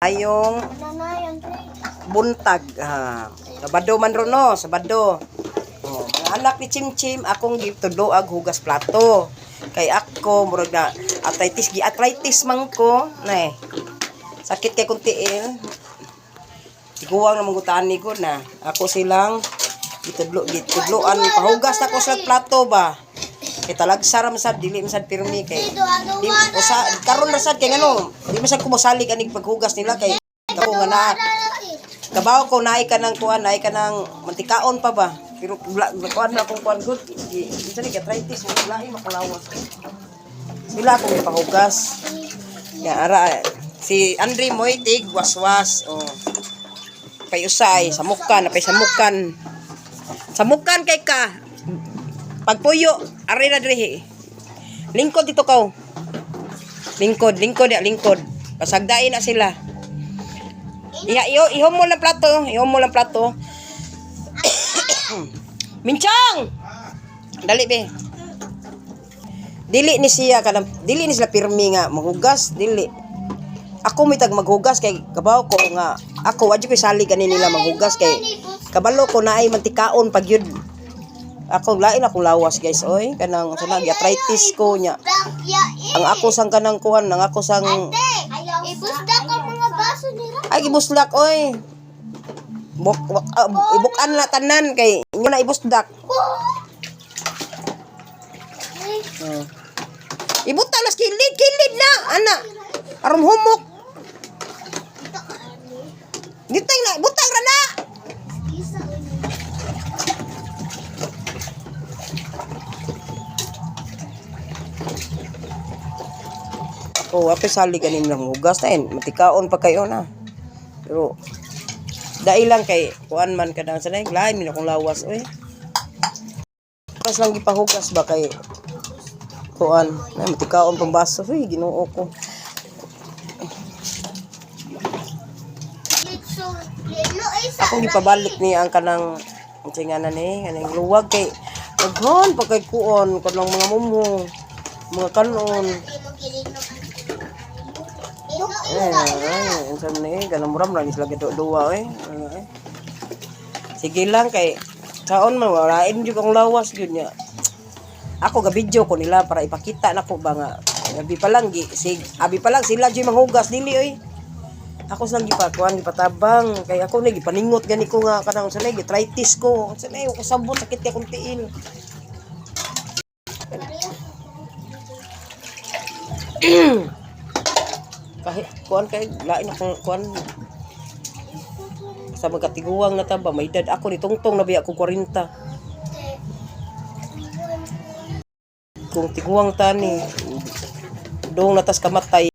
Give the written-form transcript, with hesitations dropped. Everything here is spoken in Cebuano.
Ayong buntag. Ha. Sabado man ron no, Sabado. Oh, mga anak ni Chimchim akong gitudloag hugas plato. Kay ako murag na arthritis, gi arthritis man ko, nay. Sakit kay kong tiil. Tiguang na manggutaan ni ko na. Ako silang gitudloan pahugas na ko sa plato ba. Kay talagsa ra man sad, dili man sad pirmi kay di usa karon ra sad kay ngano, di man sad ko mosalig anig paghugas nila kay ako nga na kabaw ko naay ka ng kuan, naay ka ng mantikaon pa ba. Pero kuan na akong kuan good. Unsa ni arthritis mo lahi makulawas. Sila akong ipahugas. Ya ara si Andre Moy tig waswas oh. Pay usay samukan, napay samukan. Samukan kay ka. Pagpuyo, ari na diri. Lingkod dito kaw. Lingkod, lingkod ya, lingkod. Pasagdain na sila. Iha, iyo, ihom mo lang plato, ihom mo lang plato. Minchang! Dali be. Dili ni siya kanang dili ni sila pirmi nga maghugas, dili. Ako may tag maghugas kay kabaw ko nga ako wa jud koy salig ani nila maghugas kay kabalo ko naay mantikaon pag yun. Ako lain akong lawas guys oy, kanang sa nag arthritis ko nya. Ang ako sang kanang kuan, ang ako sang Ibusda ka mga baso nila. Ay, ibuslak, oy. Buk, buk, ah, ibukan na tanan kay inyo na ibusdak. Oh. Ibutang nas kilid, kilid na, ana. Aron humok. Dito na, ibutang ra na. Ako, ape sali ganin lang hugas na yun. Matikaon pa kayo na. Pero, dahil lang kay kuan man ka nang sanay, lain min akong lawas oy. Pas lang gipahugas ba kay kuan, na matikaon pang baso oy, Ginoo ko. Akong gipabalik ni ang kanang unsa nga na ni kanang luwag kay daghan pa kay kuon kanang mga mumo, mga kanon. Eh, ay, unsa man ni kanang muram ra ni sila duwa eh. Ano, eh. Sige lang kay saon man walain jud akong lawas gyud niya. Ako ga video ko nila para ipakita nako ba nga abi pa lang gi sig abi pa lang sila jud manghugas dili oy. Ako silang gipakuan gipatabang kay ako ni gipaningot gani ko nga kanang sa gi arthritis ko. Sa nay ko sabot sakit kay akong tiil. Kahit kuan kay lain akong kuan sa mga tiguang na taba may edad ako ni tungtong na biya ko 40. Kung tiguang tani dong natas kamatay.